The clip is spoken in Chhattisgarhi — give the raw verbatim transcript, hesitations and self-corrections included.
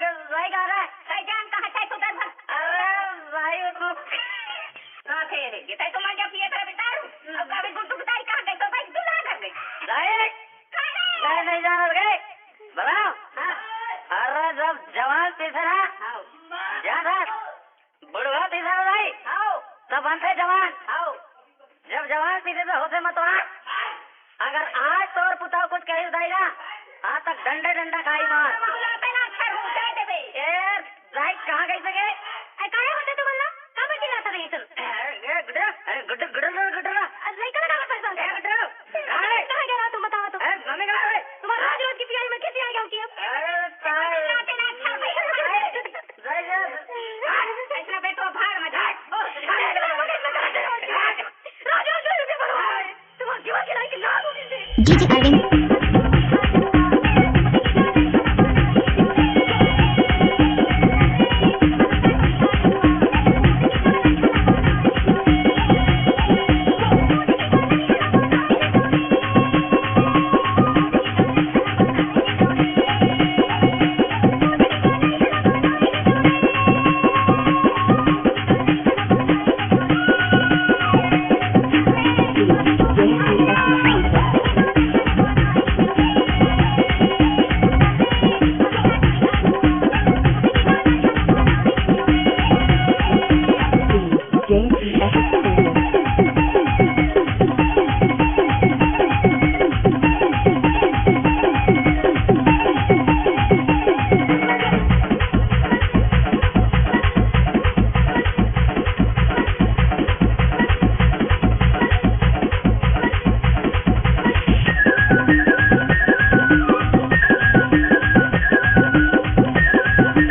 भाई कहाँ रहा? भाई जान कहाँ चाहे तो दर भर। अरे भाई वो तो कहाँ थे रे? ये तो मर गया पिए कर बितारू। अब कभी गुड्डू बितारी कहाँ गई? तो भाई तू ना कर गई। भाई, मैं नहीं जाना रे। बोला? हाँ। अरे जब जवान पीसे ना, हाँ। याद है? बुढ़वा पीसे ना भाई, हाँ। तब बनते जवान। हाँ। जब जवान पीसे तो होते मतवार। अगर आज तोर पुताव कुछ कही उठाई ना, आज तक डंडे डंडा खाई मार। ए, भाई कहाँ गई सके? ए, काहे होते तू बोलना? का बची जाता नहीं तुम? ए, गुड्डा, ए, गुड्डा, गुड्डा, गुड्डा। लइका लगा के परेशान ए, कर। गुड्डा, कहाँ है? कहाँ गया तुम बताओ तो? ए, मम्मी कहाँ है? तुम्हारा रोज रोज की पिटाई में कैसे आ गया कि अब? अरे, साले। रात ना अच्छा भाई। जय जय। ऐसा बेटो भाड़ में जाए। रोज रोज तुम्हारा जीवन के लायक ना हो। DJ Arvind.